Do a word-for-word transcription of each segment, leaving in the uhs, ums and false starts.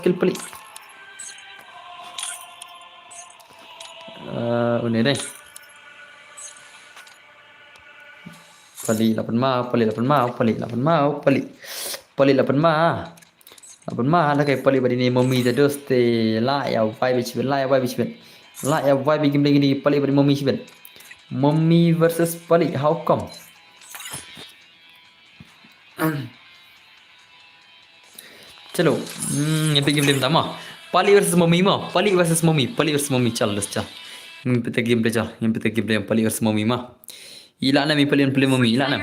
Kill palik. Uh, une deh. Palik la pynmaw, palik la pynmaw, palik la pynmaw, palik. Palik la pynmaw. La pynmaw, la kai palik bad ine Momi te dos te la ïa vibe shibit, la ïa vibe shibit. La ïa vibe game lagi ni palik bad Momi shibit. Momi versus palik, how come? Chalo. Hmm, ngin peit game play mynta mo. Palik versus Momi mo. Palik versus Momi. Palik versus Momi. Chal, let's chal. Ngin peit game play chal. Ngin peit game play palik versus Momi mo. Ila na mi palik palik Momi. Ila na.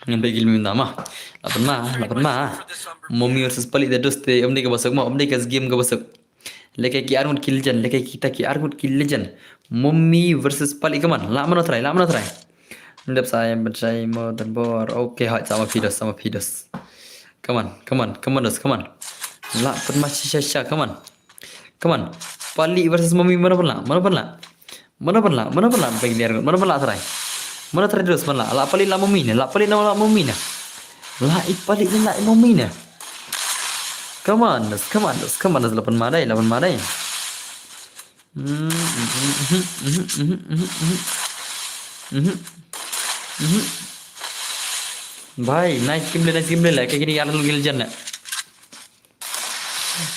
Ngin peit game mynta mo. La pynmaw, la pynmaw. Momi versus palik te dos te um dei kaba suk mo. Um dei ka game kaba suk. Lehkai ki arngut ki legend, lehkai kita ki arngut ki legend. Momi versus palik, come on. Lah mano try, lah mano try. Ndep sai, bet sai mo dan bor. Okay, hoi, sama phi dos, sama phi dos. Come on, come on, come on dos, come on. Lah pynmaw shisha shisha, come on. Come on. Palik versus Momi, mano pynlah, mano pynlah. Mano pynlah, mano pynlah, bagi dia arngut, mano pynlah try. Mano try dos, mano lah. Lah palik lah Momi ne, lah palik lah Momi ne. Lah i palik ne, lah i Momi ne. Come on dos, come on dos, come on dos, la pynmaw dei, la pynmaw dei. Bhai, nice game play, nice game play lah. Kaei kine ki arngut ki legend lah.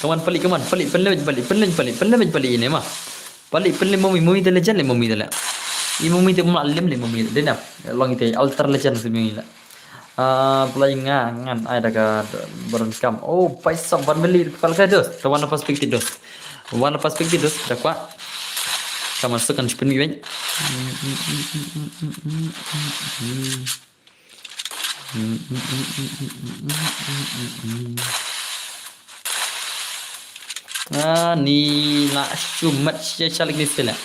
Come on palik, come on palik, pynlem palik, pynlem palik, pynlem palik ine mo. Palik pynlem Momi, Momi te legend leh, Momi te leh. I Momi te mo lah lem leh Momi te. Dei na. Long ite alter legend si Momi leh. Ah, play nga ngan ai da ka baron kam. Oh, paisa ban beli pal ka dos. Te wan perspektif dos. Wan perspektif dos. Da kwah. Ka masuk kan spin mi. Ah, ni lah shu mat shisha shisha lagi ni sila.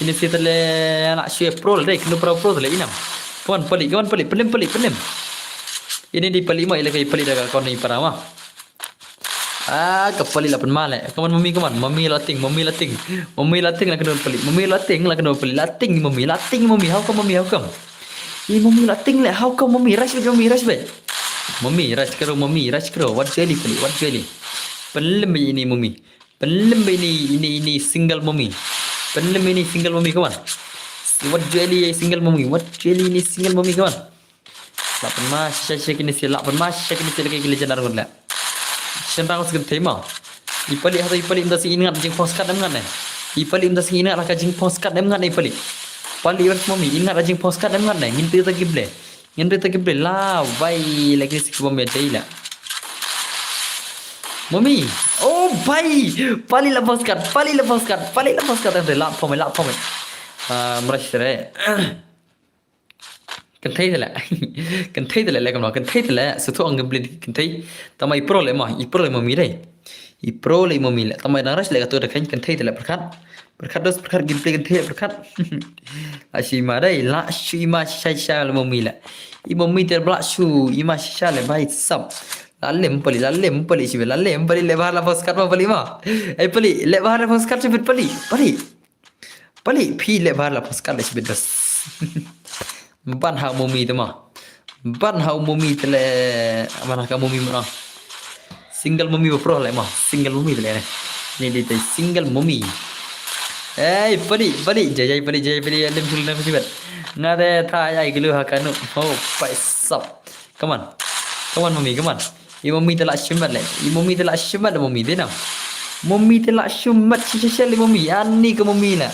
Ini sila lah shu pro dei, kena pro pro le inam. Come on palik, come on palik, pynlem palik, pynlem. Ini di palik mo, ila kai palik da ka kor ni para mo. Ah, ka palik la pynmaw leh. Come on Momi, come on. Momi la ting, Momi la ting. Momi la ting la kena palik. Momi la ting la kena palik. La ting Momi, la ting Momi. How come Momi, how come? I Momi la ting leh, how come Momi? Rush beit Momi, rush beit. Momi, rush kero Momi, rush kero. Wat jeli palik, wat jeli. Pynlem beit ini Momi. Pynlem beit ini, ini, ini single Momi. Pynlem ini single Momi, come on. Wat jeli single Momi, wat jeli ini single Momi, come on. Lah pynmaw shisha shisha kine sila, lah pynmaw shisha kine sila ki legend arngut leh. Shen rang sgen thei mo. I palik hato i palik mynta sing in ngat jingpong skat em ngat ne. I palik mynta sing in ngat la ka jingpong skat em ngat ne i palik. Palik versus Momi in ngat la jingpong skat em ngat ne. Ngin peit ta game play. Ngin peit ta game play. La bai la kine sik Momi dei la. Momi. Oh bai. Palik la pong skat, palik la pong skat, palik la pong skat. Lah pom, lah pom. Ah, mrah shere. Kynthei te leh. Kynthei te leh, leh kumno, kynthei te leh. Shu tu ong gameplay kynthei. Tama i pro leh mo, i pro leh Momi dei. I pro leh Momi leh. Tama i dang rush leh katu da kynthei te leh pyrkhat. Pyrkhat dos, pyrkhat gameplay kynthei leh pyrkhat. La shu i ma dei, la shu i ma shisha shisha leh Momi leh. I Momi te la shu i ma shisha leh bai sap. La lem palik, la lem palik shibit, la lem palik leh bahar la pong skat mo palik mo. Ei palik, leh bahar la pong skat shibit palik, palik. Palik phi leh bahar la pong skat leh shibit dos. Ban ha Momi te mo. Ban ha Momi te leh, ban ha ka Momi mo. Single Momi ba pro leh mo. Single Momi te leh ne. Ni dei te single Momi. Ei palik, palik, jai jai palik, jai palik, lem shibit, lem shibit. Nga te tha ai gelu ha kanu. Oh, paisap. Come on. Come on Momi, come on. I Momi te la shimet leh. I Momi te la shimet leh Momi, dei na. Momi te la shimet shisha shisha leh Momi. Ani ka Momi leh.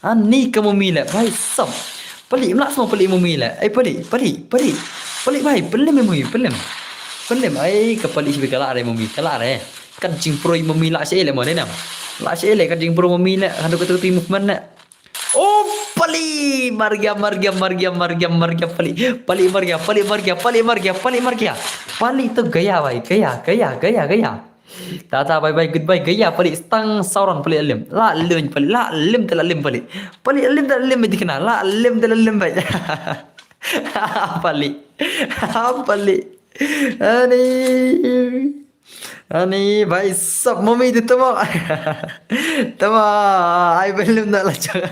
Ani ka Momi leh. Bhai sab. Palik, mlak semua palik Momi leh. Ai palik, palik, palik. Palik bhai, pynlem Momi, pynlem. Pynlem, ai ka palik shibit ka lah re Momi, ka lah re. Kat jingpro i Momi lah shisha leh mo, dei na. Lah shisha leh kat jingpro Momi leh. Haduh katu katu movement leh. Oh, palik, margia, margia, margia, margia, margia, palik, palik, margia, palik, margia, palik, margia, palik, margia. Palik tu gaya, bhai, gaya, gaya, gaya, gaya. Tata, bye, bye, goodbye, gaya, palik, stang, sauron, palik, lem. La, lem, palik, la, lem, te la, lem, palik. Palik, lem, te la, lem, dikena, la, lem, te la, lem, bhai. Palik. Palik. Ani. Ani, bhai, sab Momi tu tama. Tama, ai belum nak lacak.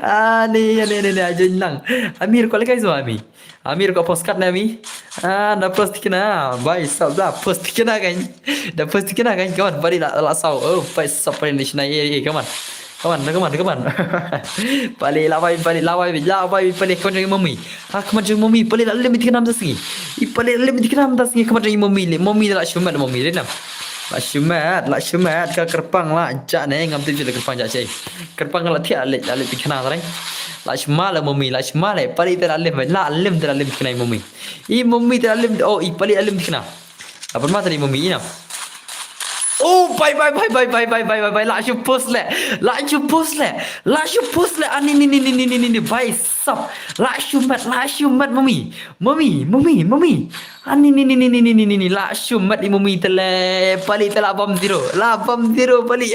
Ah, ni, ni, ni, ni, ajo nang. Amir ko lekai so ami. Amir ko post kat na ami. Ah, da post kina. Bai sab da post kina kan. Da post kina kan. Come on, bari la la sao. Oh, bai sab bari ni shna. Eh, eh, come on. Come on, come on, come on. Pali la bai, pali la bai, la bai, pali come on, mommy. Ah, come on, mommy. Pali la lem tikna am da sngi. I pali la lem tikna am da sngi. Come on, mommy. Mommy la shumat, mommy. Renam. La shumat, la shumat ka kyrpang la ja ne ngam tip la kyrpang ja che. Kyrpang la thiah le, la le tikna trai. La shma le mommy, la shma le pali te la lem, la lem te la lem tikna mommy. I mommy te la lem, oh i pali la lem tikna. Apa ma tadi mommy ina. Oh, bye bye bye bye bye bye bye bye bye. La shu post le. La shu post le. La shu post le. Ani ni ni ni ni ni ni ni bye sap. La shumat, la shumat mommy. Mommy, mommy, mommy. Ani ni ni ni ni ni ni ni ni la shumat i mommy te le pali te la bam zero. La bam zero pali.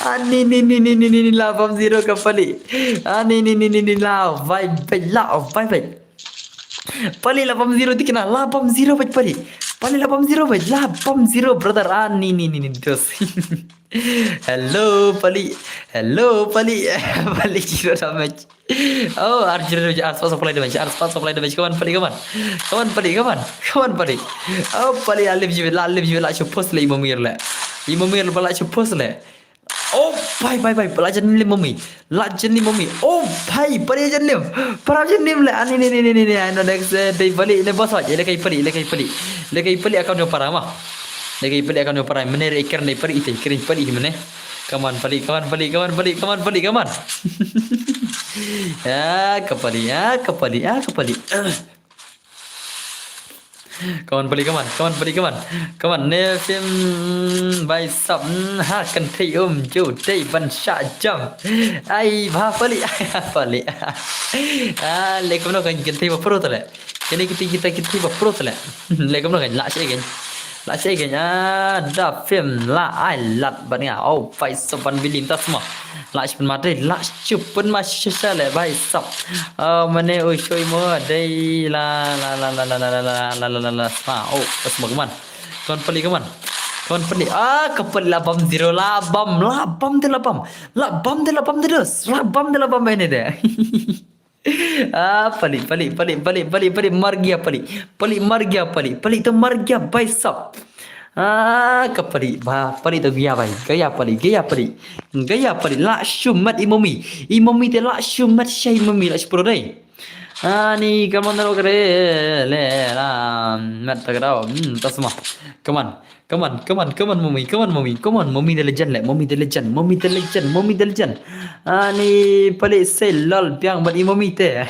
Ani ni ni ni ni ni ni la bam zero ka pali. Ani ni ni ni ni la vai vai la vai vai. Pali la bam zero tikna la bam zero vai pali. Pali la bam zero vai la bam zero brother. Ani ni ni ni dos. Hello pali. Hello pali. Pali zero damage. Oh, Arjun, Arjun, Arjun, supply damage, Arjun, supply damage. Come on, pali, come on. Come on, pali, come on. Come on, pali. Oh, pali, la lip jibit, la lip jibit, la shu post le, imomir le. Imomir le, la shu post le. Oh, bye, bye, bye. Pala jan lim mommy. La jan lim mommy. Oh, bye, pali jan lim. Para jan lim le. Ani ni ni ni ni ni. Ano next eh, day pali, le boss aja. Le kai pali, le kai pali. Le kai pali account yo para ma. Le kai pali account yo para. Mene re iker ne pali ite, iker pali mene. Come on, pali, come on, pali, come on, pali, come on, pali, come on. Ya, ka pali, ya, ka pali, ya, ka pali. Come on, pali, come on, come on, pali, come on. Come on, ne film by sub. Hmm, ha, kan thei um, jo, dei ban sha jam. Ai, ba pali, ai, ba pali. Ah, le kumno kan kan thei ba pro tale. Kini kita kita kita ba pro tale. Le kumno kan la che kan. La che kan. Ah, da film la ai lat ban nga. Oh, by sub ban bilim ta semua. La chupan ma dei, la chupan ma shisha le bai sap. Ah, mane u shui mo dei la la la la la la la la la la la la sma. Oh, pas ma kaman. Kaman pali kaman. Kaman pali. Ah, ka pali la bam zero la bam la bam de la bam. La bam de la bam de dos. La bam de la bam ini de. Ah, pali, pali, pali, pali, pali, pali, mar gaya pali. Pali, mar gaya pali. Pali to mar gaya bai sap. Ah, ka pali, ba, pali to gaya bai. Gaya pali, gaya pali. Gaya pali, la shumat i mommy. I mommy te la shumat shai mommy la shpro dai. Ah, ni, come on, no, kare, le, la, mat ta grao. Hmm, ta semua. Come on. Come on, come on, come on, mommy, come on, mommy, come on, mommy the legend le, mommy the legend, mommy the legend, mommy the legend. Ani pali se lol biang bad i mommy te.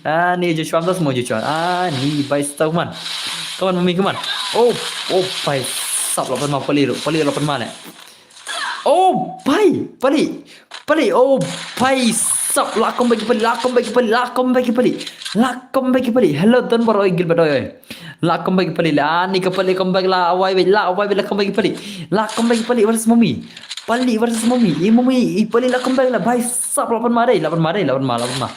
Ani Joshua am das mo Joshua. Ani bai stau man. Come on, mommy, come on. Oh, oh bai sap la pan ma pali ru, pali la pan ma le. Oh bai pali. Pali, oh, bai sap, la comeback pali, la comeback pali, la comeback pali. La comeback pali. Hello, don bor oi Gilbert oi. La comeback pali, la ni ka pali comeback la wai wai, la wai wai la comeback pali. La comeback pali versus mommy. Pali versus mommy. I mommy, i pali la comeback la bai sap la pan ma dei, la pan ma dei, la pan ma, la pan ma.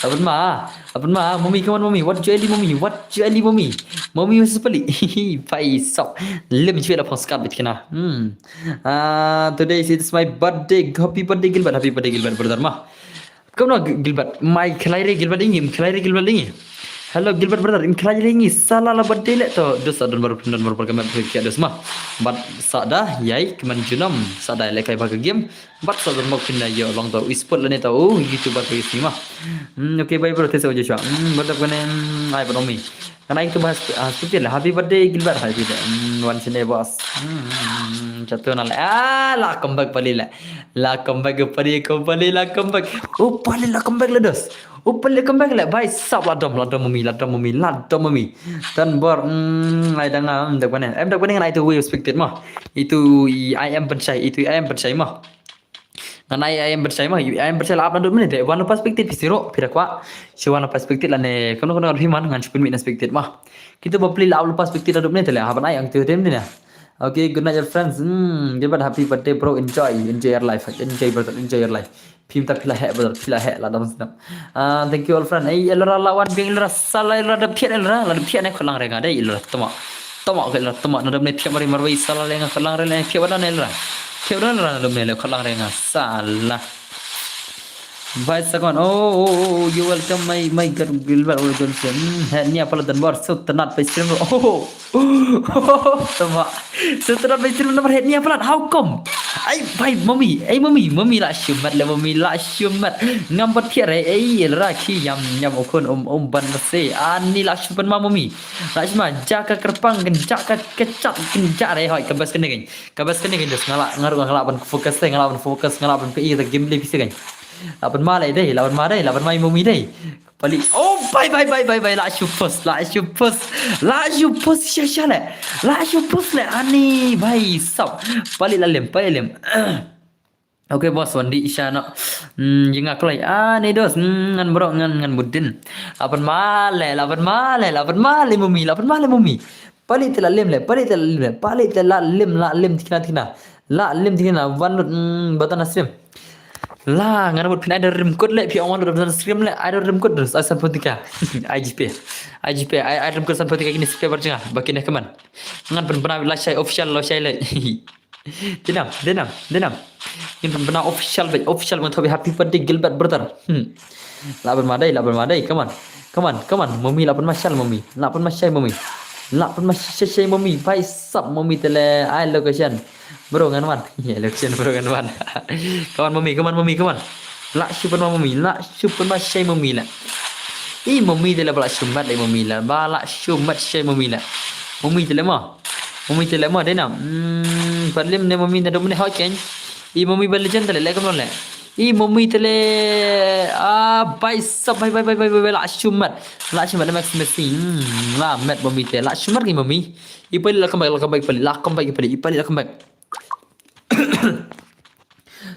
La pan ma, la pan ma, mommy, come on mommy. What you mommy? What you mommy? Mommy versus pali. Bai sap. Lim chui la phong skat bit kena. Hmm. Ah, today is it's my birthday. Happy birthday Gilbert. Happy birthday Gilbert brother ma. Kumno Gilbert? Mai khlai re Gilbert ingi, khlai re Gilbert ingi. Hello Gilbert brother, im khlai re ingi. Sala la birthday le to. Dos adon baru pindon baru perkam pergi dos ma. Bat sada yai keman junam sada le kai bag game. Bat sada mok pinda yo long to. Ispot lane to. Oh, YouTuber ke isi ma. Hmm, okay bye bro, tesa Joshua. Hmm, brother kone ai panomi. Kan ai tu bahas ah, stupid lah. Happy birthday Gilbert, happy birthday. Hmm, wan sini bos. Hmm, jatuh na la. Ah, la comeback pali la. La comeback pali, comeback pali, la comeback. Oh, pali la comeback la dos. Oh, pali comeback la. Bai sap la dom, la dom mommy, la dom mommy, la dom mommy. Dan bor, hmm, ai dang am dak bane. Em dak bane kan ai tu we expected ma. Itu i I am pensai, itu i I am pensai ma. Ngan ai ai em bersai ma, ai em bersai la ap na dum ne te. Wan perspective siro pira kwa. Si wan perspective la ne. Kono kono phi man ngan chupin mi perspective ma. Kita ba pli la ap perspective la dum ne te le. Haban ai ang tu dem ne. Okay, good night your friends. Hmm, Gilbert, happy birthday bro. Enjoy, enjoy your life. Enjoy brother, enjoy your life. Phim ta phi la he brother, phi la he la dam snap. Ah, thank you all friend. Ei, elra la wan biang elra sala elra da phiat elra la da phiat ne kholang renga dei elra tama. Tama ke elra tama na dam ne phiat mari marwei sala lenga kholang renga phiat wan ne elra. Kep ran ran lum ne le khot lang re nga sala. Bai sakon. Oh, oh, oh, oh, you welcome my, my God, Gilbert, welcome. Hmm, het nia pala dan bor, so tenat bai stream. Oh, oh, oh, tama. So tenat bai stream number het nia pala. How come? Ai, bai, mommy, ai, mommy, mommy la shumat le, mommy la shumat. Ngam bat thiare, ai, el ra ki yam, yam okon, um, um, ban se. Ani la shumat ma, mommy. La shumat, ja ka kerpang, ja ka kechat, ja re, hoi, ka bas kene. Ka bas kane kan just nga lah, nga ruh nga lah ban focus dei, nga lah ban focus, nga lah ban peit ïa ka game dei pisa kan. Lah ban ma lei dei, lah ban ma dei, lah ban ma i mommy dei. Palik. Oh, bye, bye, bye, bye, bye. Lah shu post, lah shu post, lah shu post sha sha leh. Lah shu post leh ani bhai sab. Palik lah lem, palik lem. Okay boss, wan dih sha noh. Hmm, ïa nga kloi. Ah, ni dos. Hmm, ngan bro, ngan, ngan budin. Lah ban ma leh, lah ban ma leh, lah ban ma leh mommy, lah ban ma leh mommy. Palik te lah lem leh, palik te lah lem leh, palik te lah lem, lah lem tikna tikna. Lah lem tikna, wan lut, hmm, button na stream. Lah, ngan bud phin ai da rim kut leh, phi ong wan lut button na stream leh, ai da rim kut dos, ai san phew tyngka. Ai GPay. Ai GPay, ai, ai rim kut san phew tyngka kine spe bar jnga, ba kine kmen. Ngan pynbna lashai official lashai leh. Dei nam, dei nam, dei nam. Ngin pynbna official beit, official ban thoh beit happy birthday Gilbert brother. Hmm. Lah ban ma dei, lah ban ma dei. Come on. Come on, come on. Mommy lah ban ma shal mommy. Lah ban ma shai mommy. Lah ban ma shai shai mommy. Bhai sab mommy te leh ai location. Bro ngan wan. Yeah, location bro ngan wan. Come on mommy, come on mommy, come on. Lah shu ban ma mommy, lah shu ban ma shai mommy lah. I mommy te leh ba lah shu mat leh mommy lah. Ba lah shu mat shai mommy lah. Mommy te leh ma. Mommy te leh ma dei nam. Hmm, pat lem ne mommy na dum ne hot ken. I mommy ba legend te leh leh kumno leh. I mommy te leh. Ah, bhai sab bhai bhai bhai bhai bhai lah shu mat. Lah shu mat leh max missing. Hmm, lah mat mommy te. Lah shu mat ki mommy. I palik lah come back, lah come back palik. Lah come back palik. I palik lah come back.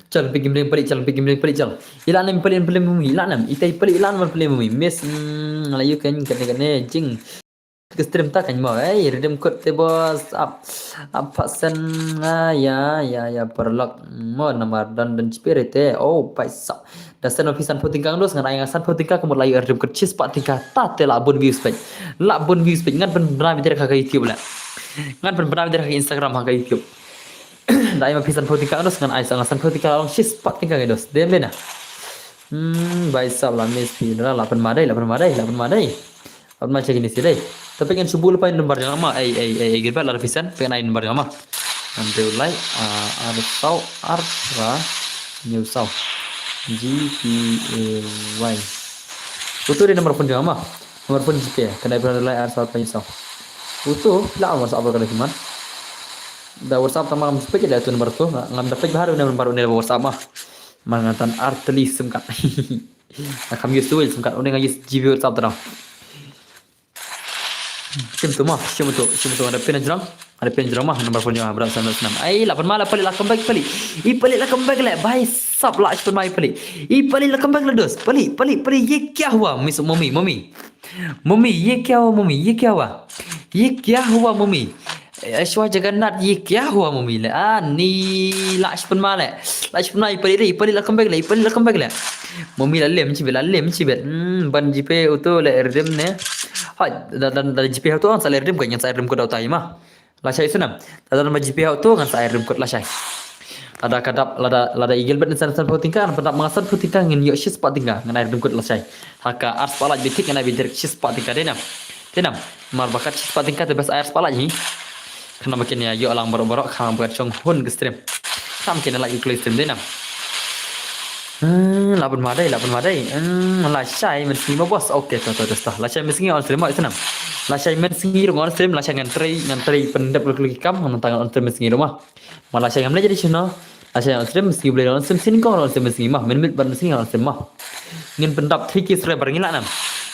Chal pik gimling palik, chal pik gimling palik chal. I lah nam palik palik mommy, i lah nam. I tai palik i lah nam palik mommy. Miss, hmm, lah yu ken kane kane jing. Ka stream ta kan mo, eh, redeem code te boss, ap, ap phasen, ah, ya, ya, ya, paralok, mo, namar don don chipere te, oh, paisa. Da send office san phew tyngka dos, ngan ai nga san phew tyngka, ka mut la ïoh redeem code shispah tyngka, ta te la bun views page. La bun views page, ngan pynbna video ha ka YouTube la. Ngan pynbna video ha ka Instagram ha ka YouTube. Da ai ma phi san phew tyngka dos, ngan ai sa nga san phew tyngka long shispah tyngka ngai dos. Dem dei na. Hmm, bai sab la miss phi, la pynma dei, la pynma dei, la pynma dei. Ap ma check ini si dei. Tapi ngan shu bul pa number jong ma. Ei, ei, ei, ei, Gilbert la represent. Pynai number jong ma. Ngan dei ulai, ah, ar saw, ar ra, hynñiew saw. G P A Y. Utu dei number phone jong ma. Number phone GPay. Kane pynai ulai ar saw, hynñiew saw. Utu la WhatsApp ka dei man. Da WhatsApp tang ma ngam peit da tu number tu. Ngam da peit baru number ni WhatsApp ma. Man ngan tan ar tylli sim card. Nga kham use tu sim card, une nga use GB WhatsApp tang. Sim tu ma, sim tu, sim tu, ada pin jrong, ada pin jrong ma, number phone jrong, berap sana senam. Ai, la pynma la palik la come back palik. I palik la come back leh, bhai sab la pynma i palik. I palik la come back leh dos, palik, palik, palik, ye kya hua, miss mommy, mommy. Mommy, ye kya hua, mommy, ye kya hua? Ye kya hua, mommy? Aishwarya Jagannath, ye kya hua, mommy? Leh, ah, ni la pynma leh. La pynma i palik leh, i palik la come back leh, i palik la come back leh. Mommy la lem chibit, la lem chibit. Hmm, ban GPay utu leh redeem ne. Ha, da, da, da GPay utu ang sa leh redeem ko, ngan sa redeem ko da utai ma. Lashai senam. Da, da, da GPay utu ngan sa redeem ko lashai. Lada ka dap, lada, lada i Gilbert ngan san, san phew tyngka, ngan pyndap ma nga san phew tyngka, ngin ïoh shispah tyngka, ngan ai redeem ko lashai. Ha ka ar spah lait bitik ngan ai bitik shispah tyngka dei nam. Dei nam. Mar ba kat shispah tyngka te best ai ar spah lait hi. Khnang ba kin ïa ïoh lang baroh baroh, khnang ba kat shong hun ka stream. Khnang ba kin ïa like ka stream dei nam. Hmm, la pynma dei, la pynma dei. Hmm, lashai mynsngi ma boss. Okay, to, to, to, to. Lashai mynsngi on stream ma, ïa senam. Lashai mynsngi ruh on stream, lashai ngan trei, ngan trei pyndep luk luk ki kam, ngan tang on stream mynsngi ruh ma. Ma lashai ngam leh jadi shano. Lashai on stream mynsngi, Blei on stream, sien kong on stream mynsngi ma. Min mit ban mynsngi on stream ma. Ngin pyndap three K subscriber, ngi lah nam.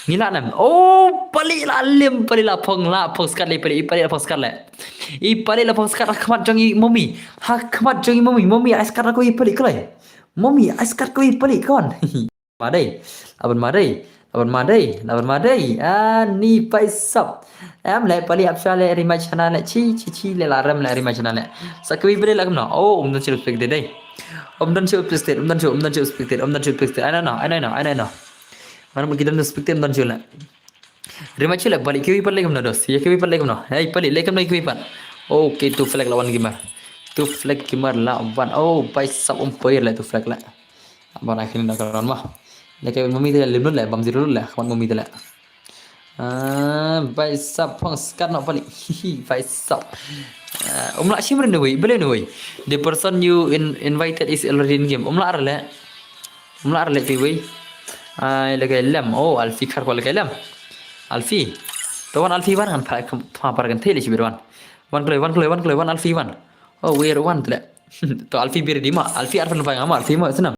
Ngi lah nam. Oh, palik la lem, palik la phong, la phong skat leh, palik, palik la phong skat leh. I palik la phong skat ha khmat jong i mommy. Ha khmat jong i mommy. Mommy, ai skat ko i palik kloi. Mommy, ai skat ko i palik kon. Ma dei. La pynma dei. La pynma dei. La pynma dei. Ah, ni paisap. Em leh palik ap sha leh rematch hana leh chi, chi, chi leh la rem leh rematch hana leh. Sa kawei palik la kumno. Oh, um don shu expected dei. Um don shu expected, um don shu, um don shu expected, um don shu expected. Ai no, ai no, ai no. Mana mungkin don expected, um don shu leh. Rematch leh palik kiwi pat leh kumno dos. Ya kiwi pat leh kumno. Hei palik leh kumno kiwi pat. Okay, tu flag lawan gamer. Two Flag Gamer la wan. Oh, bhai sab um poi le Two Flag le. Ban ai kini na karon ma. Le ke mami te le nun le bam zero le. Kawan mami te le. Ah, bhai sab phong skat no pali. Bhai sab. Ah, um lah shim rin wei, bele wei. The person you in, invited is already in game. Um lah le. Um lah le wei. Ai le ke lem. Oh, Alfi khar ko le ke lem. Alfi. To wan Alfi wan kan pha pha par kan thei le shibir wan. Wan kloi, wan kloi, wan kloi, wan Alfi wan. Oh, wei wan tle. To Alfi bir di ma, Alfi arfan fai ngam Alfi ma sina.